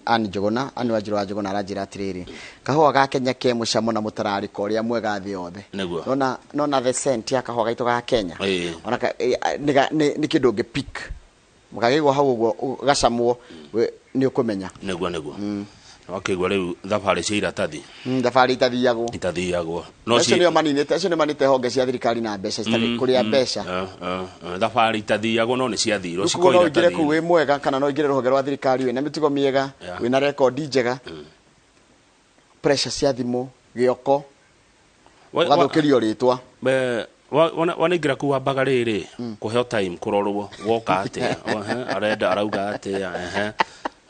Ann Njũgũna, Ann Wanjirũ wa Njũgũna aranjĩra atĩrĩrĩ, kahũa ga Kenya ke mũcamo na mũtararĩko ũrĩa mwega thĩ yothe. Nĩguo. Nona nona the scent ya kahũa gaitũ ga Kenya. Ĩĩ. Ona ka, nĩ ga- nĩ nĩ kĩndũ ũngĩ pick. Gakĩigwo hau ũguo gacamwo nĩ ũkũmenya. Nĩguo nĩguo. Wakĩigua rĩu thabarĩ cia iratathi. Thabarĩ itathiagwo. Itathiagwo. No Acio nĩo maninĩte, acio nĩ manĩte honge cia thirikari na mbeca citarĩ kũrĩa mbeca. Thabarĩ itathiagwo no nĩ ciathirwo. Rĩu koguo no ũingĩre kũu wĩ mwega kana no ũingĩre rũhonge rwa thirikari wĩna mĩtugo mĩega, wĩna rekondi njega. Pressure cia thimũ, gĩoko, ũgathũkĩrio rĩtwa. Wanaingĩra kũu wambaga rĩrĩ kũheo time kũrorwo woka atĩa, arenda arauga atĩa, ehe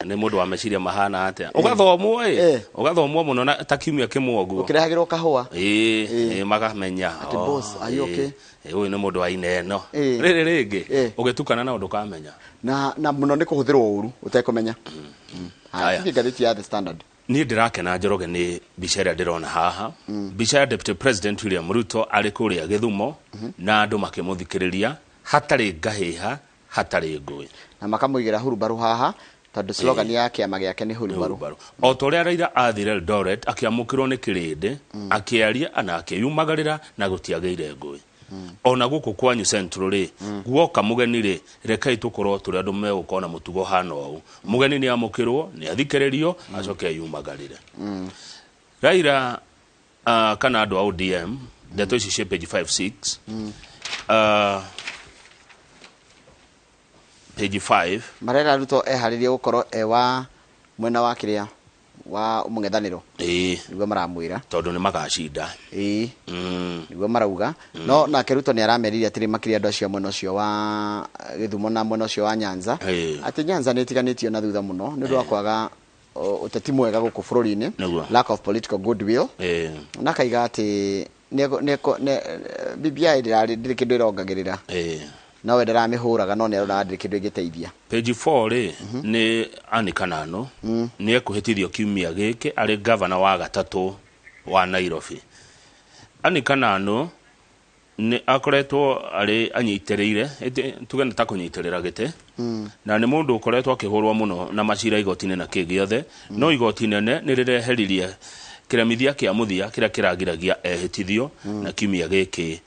nĩ mũndũ wa meciria mahana atĩa, ũgathomwo ĩ, ũgathomwo mũno na ta kiumia kĩmwe ũguo, ũkĩrehagĩrwo kahũa, ĩ magamenya atĩ boss, are you okay? Ũyũ nĩ mũndũ wa ineno rĩrĩ rĩngĩ ũgĩtukana na ũndũ kamenya na mũno nĩ kũhũthĩrwo ũru ũtekũmenya. Haya, ngathĩti ya The Standard. Niĩ ndĩrakena Njoroge nĩ mbica ĩrĩa ndĩrona haha, mbica ya Deputy President William Ruto arĩ kũrĩa Gĩthumo na andũ makĩmũthikĩrĩria hatarĩ ngahĩha, hatarĩ ngũĩ. Na makamũigĩra hurumbarũ haha tondũ slogan ya kĩama gĩake nĩ hurumbarũ. O ta ũrĩa Raila athire Eldoret akĩamũkĩrwo nĩ kĩrĩndĩ, akĩaria na akĩyumagarĩra na gũtiagĩire ngũĩ. Ona gũkũ kwanyu Central rĩ, guoka mũgeni rĩ, rekei tũkorwo tũrĩ andũ megũkorwo na mũtugo hana ũũ. Mũgeni nĩ amũkĩrwo, nĩ athikĩrĩrio, acoke eyumagarĩre. Raila kana andũ a ODM, ndeto ici ciĩ page 5 6, page 5. Marera Ruto eharĩrie gũkorwo e wa mwena wa kĩrĩa wa mũng'ethanĩro. Nĩguo maramwĩra. Tondũ nĩ magacinda. Ĩĩ. Nĩguo marauga. No nake Ruto nĩ aramerire atĩrĩ makĩria andũ acio a mwena ũcio wa Gĩthumo na mwena ũcio wa Nyanza. Atĩ Nyanza nĩ ĩtiganĩtio na thutha mũno nĩ ũndũ wa kwaga ũteti mwega gũkũ bũrũri-inĩ. Lack of political goodwill. Na akaiga atĩ BBI ndĩrarĩ ndĩrĩ kĩndũ ĩrongagĩrĩra. No we ndaramĩhũraga no nĩ aronaga ndĩrĩ kĩndũ ĩngĩteithia. Page 4 rĩ, nĩ Anne Kanano nĩ ekũhĩtithio kiumia gĩkĩ arĩ gavana wa gatatũ wa Nairobi. Anne Kanano nĩ akoretwo arĩ anyitĩrĩire, tuge nĩ ta kũnyitĩrĩra gĩtĩ, na nĩ mũndũ ũkoretwo akĩhũrwo mũno na macira igoti-inĩ na kĩ gĩothe, no igoti nene nĩ rĩreheririe kĩremithia kĩa mũthia kĩrĩa kĩragiragia ehĩtithio, na kiumia gĩkĩ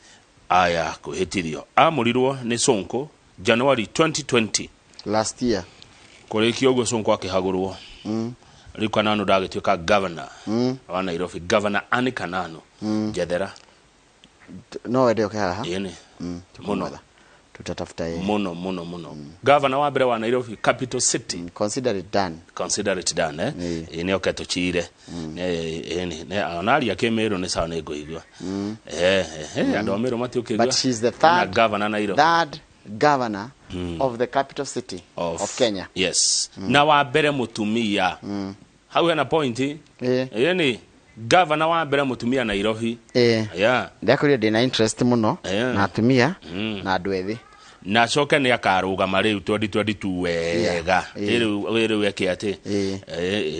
aya kwĩhĩtithio. Amũrirwo nĩ Sonko January 2020. Last year. Kũrĩkia ũguo Sonko akĩhagũrwo. Rĩu Kananu ndagĩtuĩka governor wa Nairobi. Governor Anne Kananu. Njethera. No wende ũke haha? Ĩni. Mũno. Tutatafuta yeye. Mũno mũno mũno. Governor wa mbere wa Nairobi Capital City. Consider it done. Consider it done, eh? Ĩĩ nĩ oke tũcire. Ĩni, onaria kĩmĩrũ nĩ sawa nĩ ngũigua. Andũ a Mĩrũ matiũkĩigua. But she's the third governor Nairobi. Third governor of the capital city of Kenya. Yes. Na wa mbere mũtumia. Hau hena point. Ĩni, governor wa mbere mũtumia Nairobi. Yeah. Ndakorire ndĩna interest mũno na atumia na andũ ethĩ. Na acoke nĩ akarũgama rĩu 2022 wega. Rĩu eke atĩ.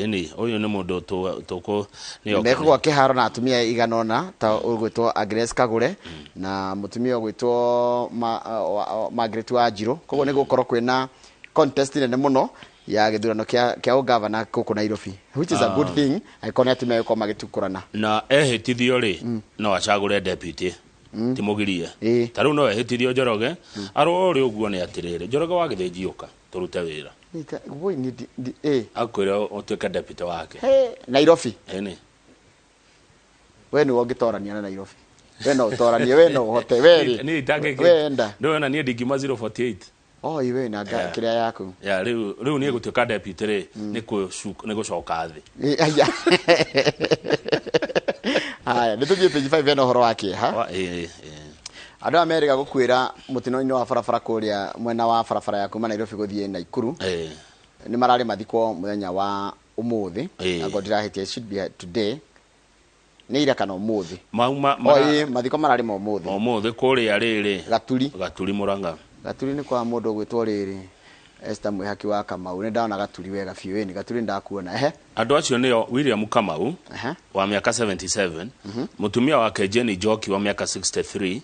Ĩni, ũyũ nĩ mũndũ tũkũ nĩ oke. Mekũgwa kĩharo na atumia igana ũna ta ũgwĩtwo Agnes Kagure na mũtumia ũgwĩtwo Margaret Wanjirũ. Koguo nĩ gũkorwo kwĩna contest nene mũno ya gĩthurano kĩa ũgavana gũkũ Nairobi, which is a good thing angĩkorwo nĩ atumia gũkorwo magĩtukũrana. Na ehĩtithio rĩ, no acagũre deputy. Ti mũgirie. Ta rĩu no ehĩtithio Njoroge, arore ũguo nĩ atĩrĩrĩ, Njoroge wa Gĩthĩnji ũka tũrute wĩra. Nita, woi, ni, di, di, eh. Akwĩre ũtuĩke deputy wake. Hey, Nairobi. Ĩni. We nĩwe ũngĩtorania na Nairobi. We no ũtoranie, we no ũhote, we rĩ. Niĩ itangĩkĩ. We enda. Ndũĩ niĩ ndingiuma 048. Oh, iwe na kĩrĩa yaku. Ya, rĩu niĩ gũtuĩka deputy rĩ, nĩ gũcoka thĩ. Aya. Haya, nĩ tũthiĩ page 5 ena ũhoro wa kĩeha. Andũ aya merĩga gũkuĩra mũtino-inĩ wa barabara kũrĩa mwena wa barabara ya kuma Nairobi gũthiĩ Naikuru. Nĩ mararĩ mathikwo mũthenya wa ũmũthĩ. Angorwo ndirahĩtia, it should be today. Nĩ ira kana ũmũthĩ? Mauma, Oi, mathiko mararĩ ma ũmũthĩ. Ũmũthĩ kũrĩa rĩrĩ. Gaturi. Gaturi Murang'a. Gaturi nĩ kwa mũndũ ũgwĩtwo rĩrĩ Esther Mwĩhaki wa Kamau. Nĩ ndona Gaturi wega biũ, ĩni Gaturi nĩ ndakuona. Ehe. Andũ acio nĩo William Kamau wa mĩaka 77, mũtumia wake Jenny Njoki wa mĩaka 63,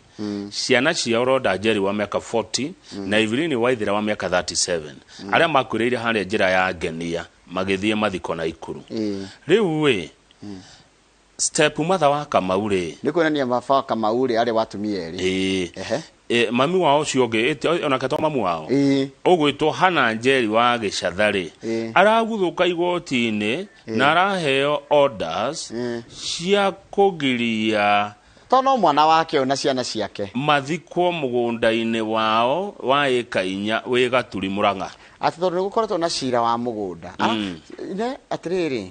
ciana ciao Rhoda Njeri wa mĩaka 40 na Evelyn Waithera wa mĩaka 37, arĩa makuĩrĩire harĩa njĩra ya Ngenia. Magĩthiĩ mathiko Naikuru. Ĩĩ. Rĩu ĩ, step mother wa Kamau rĩ, Nĩ kuonania baba wa Kamau rĩ, arĩ wa atumia erĩ. Ĩĩ. Ehe. Mami wao ũcio ũngĩ, onake to mamu wao, Ĩĩ. ũgwĩtwo Hana Njeri wa Gĩcatha rĩ, Ĩĩ. araguthũka igoti-inĩ na araheo orders Ĩĩ. cia kũgiria To no mwana wake ũyũ na ciana ciake mathikwo mũgũnda-inĩ wao wa ĩka 4 wĩ Gaturi, Mũrang'a. Atĩ tondũ nĩ gũkoretwo na cira wa mũgũnda. Ne atĩrĩrĩ,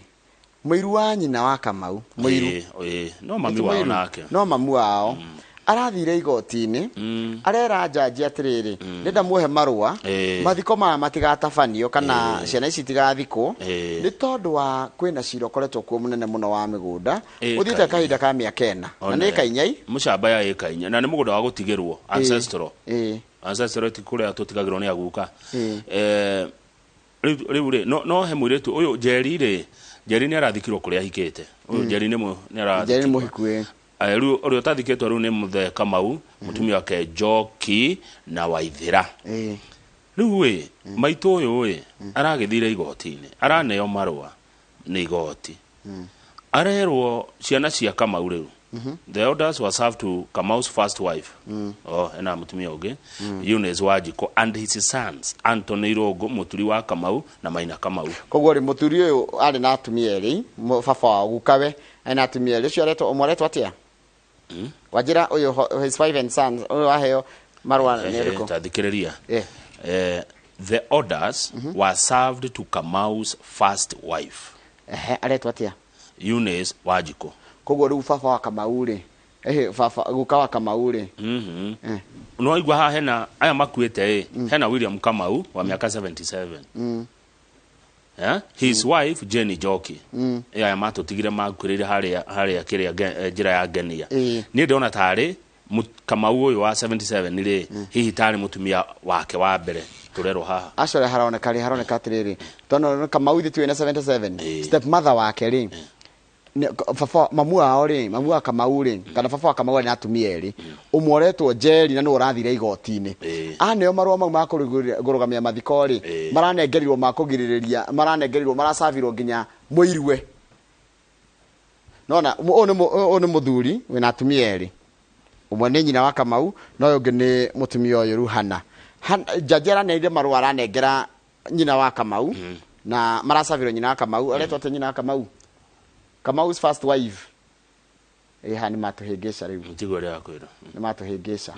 mũiru wa nyina wa Kamau, mũiru, Ĩĩ, ĩĩ, no mami Ti wao mũiru, nake. No mamu wao arathire igoti-inĩ, arera njanji atĩrĩrĩ, ndenda muohe marũa, mathiko maya matigatabanio kana ciana ici itigathikwo, nĩ tondũ wa kwĩna cira ũkoretwo kuo mũnene mũno wa mĩgũnda, Ĩka ũthiĩte 4. kahinda ka mĩaka 4 na nĩ ĩka 4. Mũcamba ya ĩka 4 na nĩ mũgũnda wa gũtigĩrwo ancestral. Ĩĩ. Ancestral ti kũrĩa tũtigagĩrwo nĩ aguka. Ĩĩ. Rĩu rĩ, no he mũirĩtu ũyũ Njeri rĩ, Njeri nĩ arathikirwo kũrĩa ahikĩte. Ũyũ Njeri nĩ nĩ Njeri nĩ arathikirwo. mũhiku, ĩĩ. Rĩu ũrĩa ũtathikĩtwo rĩu nĩ mũthee Kamau, mũtumia wake Njoki na Waithĩra. Ĩĩ. Rĩu ĩ, maitũ ũyũ ĩ, aragĩthire igoti-inĩ, araneo marũa nĩ igoti. Arerwo ciana cia Kamau rĩu. The orders were served to Kamau's first wife. Oh, ena mũtumia ũngĩ, Eunice Wanjikũ, and his sons, Anthony Irũngũ, mũturi wa Kamau, na Maina Kamau. Koguo rĩ, mũthuri ũyũ arĩ na atumia erĩ, baba wao, gukawe arĩ na atumia erĩ. Ũcio aretwo, ũmwe aretwo atĩa? Wanjĩra ũyũ his wife and sons, ũyũ waheo marũa nĩ ũrĩkũ? Ta thikĩrĩria. Eh. The orders were served to Kamau's first wife, Ehe, aretwo atĩa? Eunice Wanjikũ. Koguo rĩu baba wa Kamau rĩ, ehe, baba guka wa Kamau rĩ, No igua haha hena aya makuĩte ĩ, hena William Kamau wa mĩaka 77. Yeah? His wife Jenny Njoki. Aya matũtigire makuĩrĩire harĩa kĩrĩa njĩra ya Ngenia. Niĩ ndĩrona tarĩ Kamau ũyũ wa 77 rĩ, hihi tarĩ mũtumia wake wa mbere tũrerwo haha. Acio arĩa haroneka rĩ, haroneka atĩrĩrĩ, tondũ Kamau ithuĩ twĩ na 77, Ĩĩ. step mother wake rĩ, baba mamu wao rĩ, mamu wa Kamau rĩ, kana baba wa Kamau arĩ na atumia erĩ, ũmwe ũretwo Njeri na nĩwe ũrathire igoti-inĩ. Aneo marũa mau ma kũrũgamia mathiko rĩ, maranengerirwo ma kũgirĩrĩria, maranengerirwo, maracavirwo nginya mũirue. Nona ũyũ nĩ mũthuri wĩna atumia erĩ, ũmwe nĩ nyina wa Kamau na ũyũ ũngĩ nĩ mũtumia ũyũ Ruhana. Jaji araneire marũa aranengera nyina wa Kamau na maracavirwo nyina wa Kamau. Aretwo atĩa nyina wa Kamau? Kamau's first wife. Ĩ, haha nĩ matũhĩngĩca rĩu. Tiguo ũrĩa wakwĩra. Nĩ matũhĩngĩca.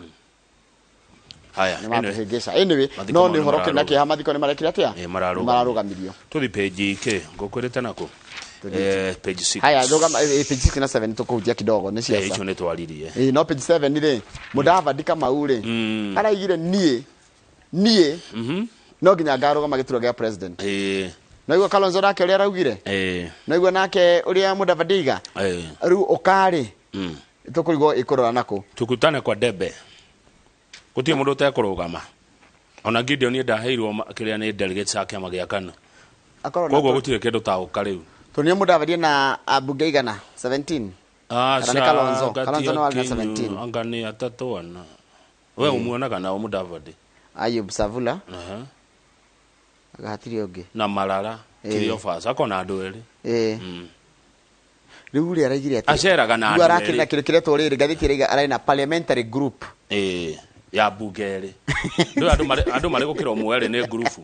Haya, Nĩ anyway. matũhĩngĩca. Anyway, Mathiko no mau nĩ nĩ ũhoro kĩna mararũga. kĩeha, mathiko nĩ marekire atĩa? Ĩ, mararũgamirio. Nĩ mararũgamirio. Tũthi page kĩ ngũkwĩrĩte nako, page 6. Haya, rũgama, page 6 na 7 tũkũhutia kidogo nĩ ciaca. Icio nĩ twaririe. Ĩ, no page 7 rĩ, Mudavadi Kamau rĩ, araigire niĩ no nginya ngarũgama gĩturwa gĩa president. Naigua Kalonzo nake ũrĩa araugire? Naigua nake ũrĩa Mudavadi aiga? Rĩu ũkarĩ tũkũrigwo ĩkũrora nakũ. Tukutane kwa debe, gũtirĩ mũndũ ũtekũrũgama, ona Gideon niĩ ndaheirwo kĩrĩa nĩ delegates a kĩama gĩa KANU. Akorwo na Koguo gũtirĩ kĩndũ ta ũka rĩu. Tondũ nĩ Mudavadi na ambunge igana 17. Kana nĩ Kalonzo? Kalonzo no arĩ na 17. Anga nĩ atatũ ana we ũmuonaga nao Mudavadi. Ayub Savula. Aha. Hatirĩ ũngĩ. Na Marara. Cleophas akona andũ erĩ. Rĩu rĩ, araigire atĩ Aceraga na rĩu andũ arakĩrĩ na erĩ. kĩndũ kĩretwo rĩrĩ, ngathĩti ĩraiga ararĩ na parliamentary group. Ĩĩ, ya mbunge erĩ. Ndũĩ andũ marĩ gũkĩra ũmwe erĩ nĩ ngurubu.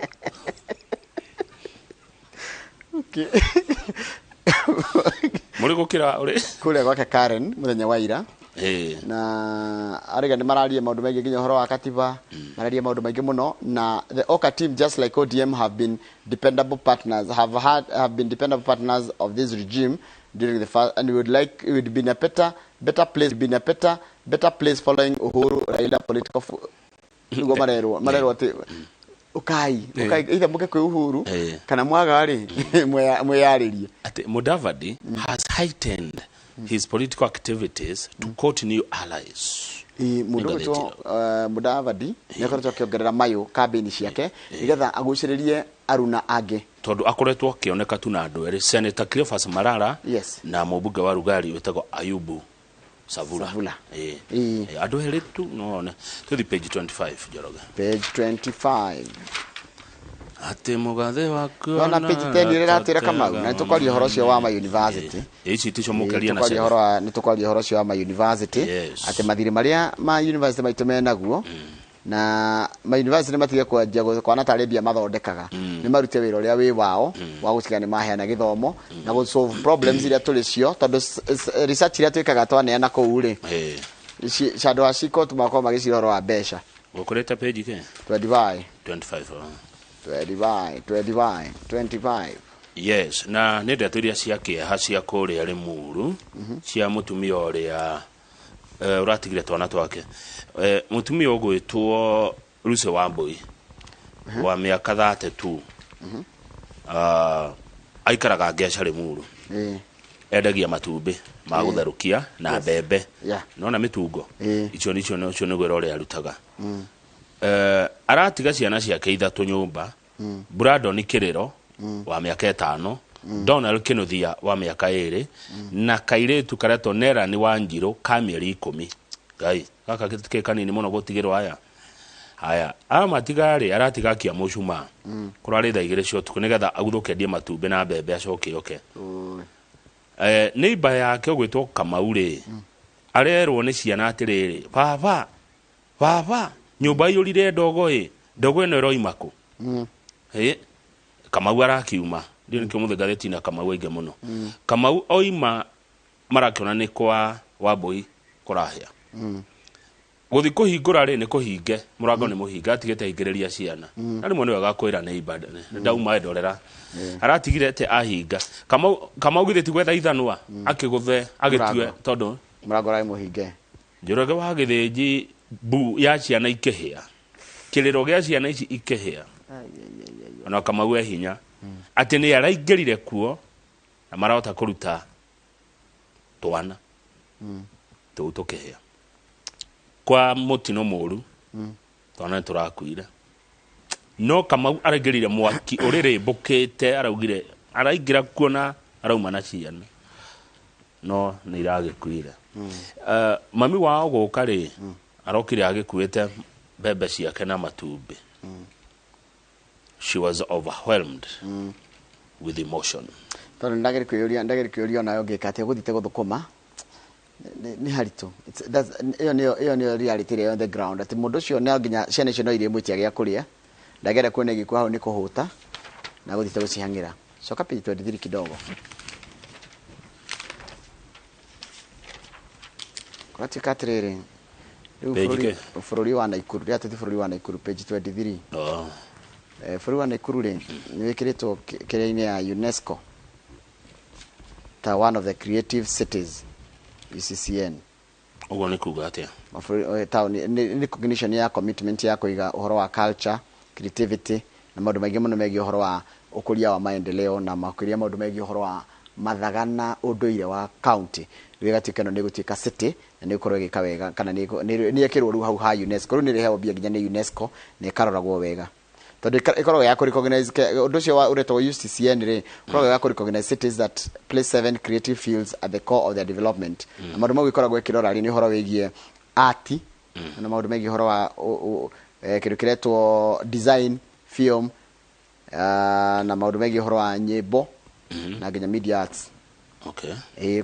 Mũrĩ gũkĩra ũrĩ. Kũrĩa gwake Karen mũthenya wa ira, na araiga nĩ mararia maũndũ maingĩ, nginya ũhoro wa katiba, mararia maũndũ maingĩ mũno. Na the Oka team, just like ODM, have been dependable partners, have had have been dependable partners of this regime during the first, and we would like it would be in a better place, be in a better place following Uhuru Raila political niguo marerwo atĩ ukai ukai either muke kwĩ Uhuru kana mwaga rĩ, mwĩyarĩrie. Ati Mudavadi has heightened his political activities to court new allies. Ĩ, mũndũ Nĩ ũgwĩtwo Mudavadi nĩ akoretwo akĩongerera mayũ kambĩini ciake nĩgetha agucĩrĩrie aruna angĩ. Tondũ akoretwo akĩoneka tu na andũ erĩ, Senator Cleophas Malala na mũmbunge wa Rugari wĩtagwo Ayubu Savula. Savula. Ĩĩ. Ĩĩ. Ĩĩ, andũ erĩ tu no one. Tũthi page 25, Njoroge. Page 25. Atĩ mũgathe waku Nona page 10 ĩrĩa ĩratwĩra Kamau, na nĩtũkwaria ũhoro ũcio wa ma university. Ici ticio mũkeria na Nĩtũkwaria ciana. ũhoro wa nĩtũkwaria ũhoro ũcio wa ma university. Yes. Atĩ mathirĩ marĩa ma university maitũ menaguo na ma university nĩ matige kwanjia kwana tarĩ mbia mathondekaga, nĩ marute wĩra ũrĩa wĩ wao wa gũtiga nĩ maheana gĩthomo na gũ solve problems iria tũrĩ cio, tondũ research iria twĩkaga twaneana kũu rĩ, handũ ha ciko makorwo magĩcira ũhoro wa mbeca. Gũkũrĩte page ke? 25. 25, oh. 25, 25, 25. Yes, na nĩ ndeto iria cia kĩeha cia kũrĩa Rĩmuru, cia mũtumia ũrĩa ũratigire twana twake. Mũtumia ũgwĩtwo Lucy Wambui wa mĩaka 32, aikaraga Ngeca Rĩmuru. Endagia matumbĩ ma gũtherũkia na mbembe. Nona mĩtungo icio nicio ũcio nĩguo ũrĩa arutaga. Aratiga ciana ciake ithatũ nyũmba, Brandon Kĩrĩro wa mĩaka 5, Donald Kĩnuthia wa mĩaka 2, na kairĩtu karetwo Nerani Wanjirũ ka mĩeri 10. Ngai, gaka gĩtikĩ kanini mũno gũtigĩrwo aya. Haya, aya matigarĩ aratiga akia mũcumaa. Kũrarĩ thaa 2 cia ũtukũ nĩgetha aguthũke endie matumbĩ na mbembe acoke oke. Neighbor yake ũgwĩtwo Kamau rĩ, arerwo nĩ ciana atĩrĩrĩ, baba, baba, nyũmba iyũrire ndogo ĩ, ndogo ĩno ĩroima kũ? Kamau arakiuma. Ndiũ nĩkĩo mũthĩ ngathĩti na Kamau aingĩ mũno. Kamau oima marakĩona nĩ kwa Wambui kũrahĩa. Gũthiĩ kũhingũra rĩ, nĩ kũhinge, mũrango nĩ mũhinge, atigĩte aingĩrĩria ciana. Na rĩmwe nĩ wega kwĩra neighbor, ndauma ndorera. Aratigire atĩ ahinga. Kamau githĩ ti gwetha ithanwa, akĩgũthe, agĩtue, Mũrango. tondũ Mũrango ũrarĩ mũhinge. Njoroge wa Gĩthĩnji, mbu ya ciana ikĩhĩa. Kĩrĩro gĩa ciana ici ikĩhĩa. Ona Kamau e hinya. Atĩ nĩ araingĩrire kuo na marahota kũruta twana. Tũu tũkĩhĩa. Kwa mũtino mũru, twana nĩ tũrakuire. No Kamau araingĩrire mwaki ũrĩrĩmbũkĩte, araugire araingĩra kuo na arauma na ciana. No nĩ iragĩkuire. Mami wao gũka rĩ, arokire agĩkuĩte mbembe ciake na matumbĩ. She was overwhelmed with emotion. Tondũ ndagĩrĩ kwĩyũria, ndagĩrĩ kwĩyũria onawe ũngĩka atĩa ũgũthiĩte gũthũkũma. Nĩ haritũ. Ĩyo nĩyo, ĩyo nĩyo reality ĩrĩa on the ground. Atĩ mũndũ ũcio no nginya ciana icio no irie mwĩtia gĩa kũrĩa. Ndagĩrĩ kuona igĩkua hau nĩ kũhũta na gũthiĩte gũcihang'ĩra. Coka page 23 kidogo. Kũratuĩka atĩrĩrĩ, rĩu Page kĩ? bũrũri wa Naikuru, rĩrĩa tũthiĩ bũrũri wa Naikuru, page 23. Bũrũri wa Naikuru rĩ, nĩ wĩkĩrĩtwo kĩrĩa-inĩ ya UNESCO ta one of the creative cities, UCCN. Ũguo nĩ kuga atĩa? Mabũrũri, town, nĩ recognition ya commitment ya kũiga ũhoro wa culture, creativity, na maũndũ maingĩ mũno megiĩ ũhoro wa ũkũria wa maendeleo na makĩria maũndũ megiĩ ũhoro wa mathaga na ũndũire wa county. Rĩu ĩgatuĩka ĩno nĩ ĩgũtuĩka city na nĩ ĩgũkorwo ĩgĩka wega, kana nĩ ĩkĩrwo rĩu hau ha UNESCO. Rĩu nĩ ĩrĩheagwo mbia nginya nĩ UNESCO na ĩkaroragwo wega. Tondũ ĩkoragwo ya kũ-recognize ũndũ ũcio wa ũretwo UCCN rĩ, ũkoragwo ya kũ-recognize cities that place 7 creative fields at the core of their development. Na maũndũ mau ĩkoragwo ĩkĩrora rĩ, nĩ ũhoro wĩgiĩ art, na maũndũ megiĩ ũhoro wa kĩndũ kĩretwo design, film, na maũndũ megiĩ ũhoro wa nyĩmbo, na nginya media arts.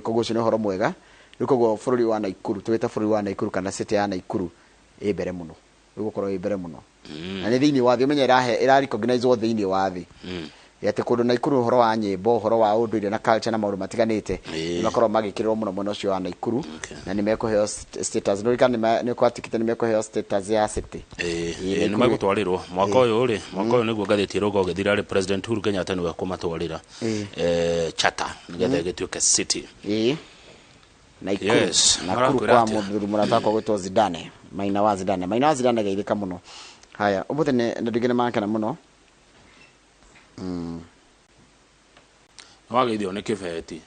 Koguo ũcio nĩ ũhoro mwega. Rĩu koguo bũrũri wa Naikuru, tũwĩte bũrũri wa Naikuru kana city ya Naikuru ĩ mbere mũno. Rĩu gũkorwo ĩ mbere mũno. Na nĩ thĩinĩ wa thĩ, ũmenye ĩra recognize wo thĩinĩ wa thĩ. Atĩ kũndũ Naikuru ũhoro wa nyĩmbo, ũhoro wa ũndũire na culture na maũndũ matiganĩte, nĩ makoragwo magĩkĩrĩrwo mũno mwena ũcio wa Naikuru, na nĩ mekũheo status. Nĩ ũrikana nĩ kwatuĩkĩte nĩ mekũheo status ya city. Nĩ megũtwarĩrwo. Mwaka ũyũ rĩ, mwaka ũyũ nĩguo ngathĩti ĩrũga ũgĩthira rĩ, President Uhuru Kenyatta nĩwe ekũmatwarĩra, charter, nĩgetha ĩgĩtuĩke city. Naikuru. Yes, Nakuru marakwĩra kwa atĩa? mũthuri mũrata wakwa gwĩtwo Zidane, Maina wa Zidane. Maina wa Zidane geithĩka mũno. Haya, ũmũthĩ nĩ ndingĩ nĩ makena mũno. Wageithio nĩ kĩbeti.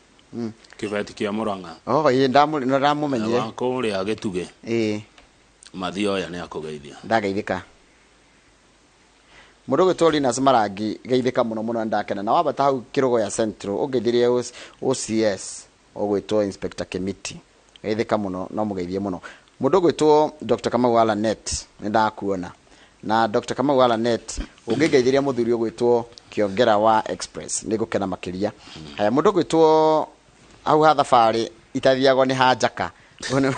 Kĩbeti kĩa Murang'a. Oh, ĩĩ, nĩ ndamũmenyire. Wa kũrĩa Gĩtugĩ. Mathioya nĩ akũgeithia. Ndageithĩka. Mũndũ ũgwĩtwo Linus Marangi, geithĩka mũno mũno, ndakena. Na wambata hau Kĩrũgũya Central, ũngeithirie OCS, ũgwĩtwo Inspector Kemiti. Geithĩka mũno, no mũgeithie mũno. Mũndũ ũgwĩtwo Dr. Kamau wa Lanet, nĩ ndakuona. Na Dr. Kamau Alanet ũngĩngeithĩria mũthuri ũgwĩtwo Kĩongera wa Express nĩ ngũkena makĩria. Haya, mũndũ ũgwĩtwo hau ha thabarĩ itathiagwo nĩ hanjaka. Ũyũ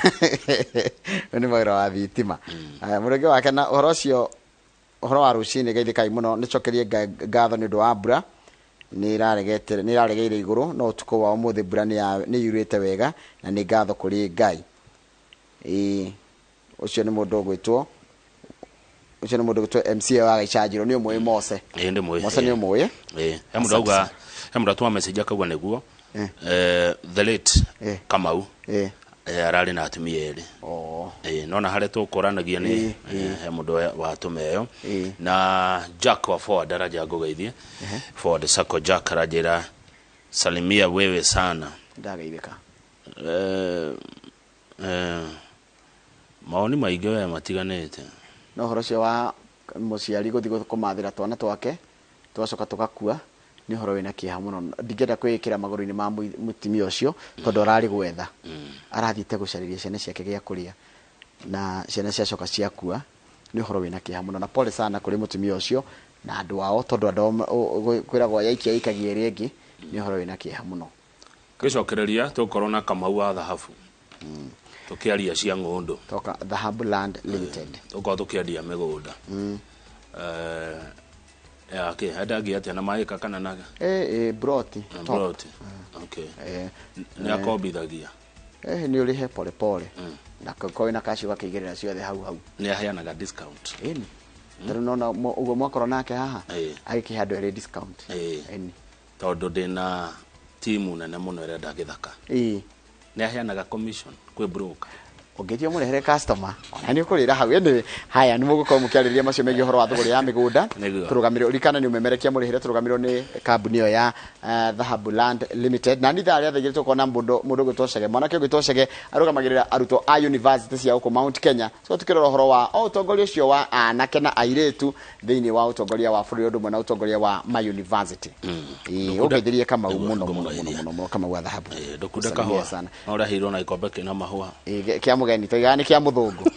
nĩ mawĩra wa thitima. Haya, mũndũ ũngĩ wake na ũhoro ũcio, ũhoro wa rũcinĩ, geithĩkai mũno, nĩcokerie ngatho nĩ ũndũ wa mbura nĩ ĩraregeire igũrũ, no ũtukũ wa ũmũthĩ mbura nĩ yurĩte wega na nĩ ngatho kũrĩ Ngai. Ĩĩ, ũcio nĩ mũndũ ũgwĩtwo, ũcio nĩ mũndũ ũgwĩtwo MCA wa Gaicanjirũ, nĩ ũmũĩ Mose. Ĩĩ, ndĩmũĩ. Mose nĩ ũmũĩ? Ĩĩ, he mũndũ auga, he mũndũ atũma message akauga nĩguo. The late Kamau. Ararĩ na atumia erĩ. Nona harĩa tũkũranagia nĩ he mũndũ watũma ĩyo. Na Jack wa Forward araja ngũgeithie. Forward Sacco Jack aranjĩra salimia wewe sana. Ndageithĩka. Maoni maingĩ we matiganĩte. No ũhoro ũcio wa mũciari gũthiĩ kũmathĩra twana twake tũgacoka tũgakua nĩ ũhoro wĩna kĩeha mũno. Ndingĩenda kwĩĩkĩra magũrũ-inĩ ma mũtumia ũcio tondũ ararĩ gwetha. Arathiĩte gũcarĩria ciana ciake gĩa kũrĩa na ciana ciacoka ciakua, nĩ ũhoro wĩna kĩeha mũno. Na pole sana kũrĩ mũtumia ũcio na andũ ao, tondũ andũ ao kwĩragwo yaikia ikagia ĩrĩa ĩngĩ, nĩ ũhoro wĩna kĩeha mũno. Gĩcokereria tũkorwo na Kamau wa thahabu. Tũkĩaria cia ng'ũndũ. Toka Dhahabu Land Limited. Tũkorwo tũkĩendia mĩgũnda. Ya ke endagia atĩa na maĩka kana na Broti. Na broti. Okay. Nĩ akombithagia. Nĩ ũrĩhe pole pole. Na korwo wĩna cash ũgakĩigĩrĩra ciothe hau hau. Nĩ aheanaga discount. Ĩni. Tondũ nona ũguo mwakorwo nake haha, agĩkĩhe andũ erĩ discount. Ĩni. Tondũ ndĩna timu nene mũno ĩrenda gĩthaka. Nĩ aheanaga commission kwĩ broker. Ũngĩthiĩ ũmũrehere customer, ona nĩ ũkũrĩra hau. Anyway, haya, nĩ mũgũkorwo mũkĩarĩrĩria macio megiĩ ũhoro wa thũgũrĩ ya mĩgũnda. Tũrũgamĩrĩrwo, ririkana nĩ ũmemerekia mũrĩhĩre, tũrũgamĩrĩrwo nĩ kambuni ĩyo ya Dhahabu Land Limited. Na nĩ ithaa rĩa thaa igĩrĩ tũkona mũndũ ũgwĩtwo Chege, mwanake ũgwĩtwo Chege arũgamagĩrĩra arutwo a university cia gũkũ Mount Kenya. So tũkĩrora ũhoro wa o ũtongoria ũcio wa anake na airĩtu thĩinĩ wa ũtongoria wa bũrũri ũndũ ũmwe na ũtongoria wa ma university. Ũngeithĩrie Kamau mũno, mũno, mũno, mũno, mũno, Kamau wa Dhahabu. Ndũkunda kahũa. No ũreheirwo na gĩkombe kĩna mahũa. Kĩa mũgeni, tũigaga nĩ kĩa mũthũngũ.